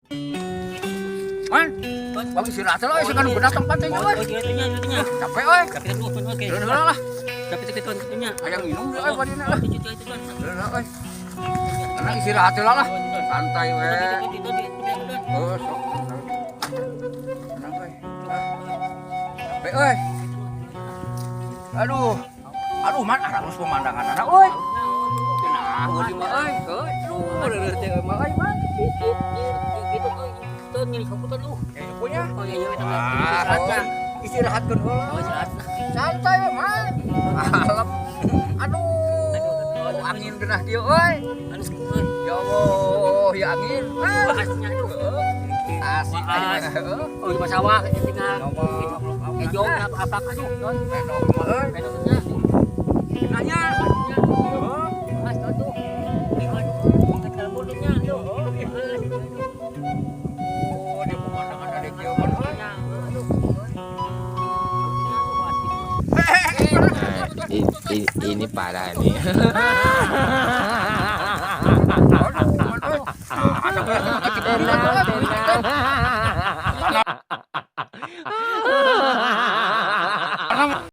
Man, bang istirahat lah, sekarang benar tempat teh Oh, euy. oh, iya, nya, nya. Capek euy. Tapi kan gua oke. Heula heula lah. Tapi itu itu nya. Hayang minum deui euy badina lah. Itu itu itu. Heula euy. Tenang, istirahat heula lah. Santai we. Itu. Oh, sok. Tenang euy. Capek euy. Aduh. Aduh, man, aralus pemandangan anak euy. Nah, euy mah euy. Euy, aduh, reureut teh mah euy, man. Itu itu nyeri komputer lu. Kayak punya. Oh iya iya, Ah, istirahatkeun heula. Oh, istirahat. Santai we, man. Alam. Aduh, angin genah kieu euy. Aduh. Ya Allah, ya angin. Ah, Bahasnya aduh. Asik. Bahas. Heeh. Oh, di sawah tinggal. Ngomong. Ejo apa apa aduh. Don. Enak mah euy. Enoknya. Nanya. Mas tuh. Kalau nya aduh. Oh, dia pemandangan ada kieu man euy. Aduh. Nah, ini parah nih. Aduh, man euy. Asa Tenang, tenang.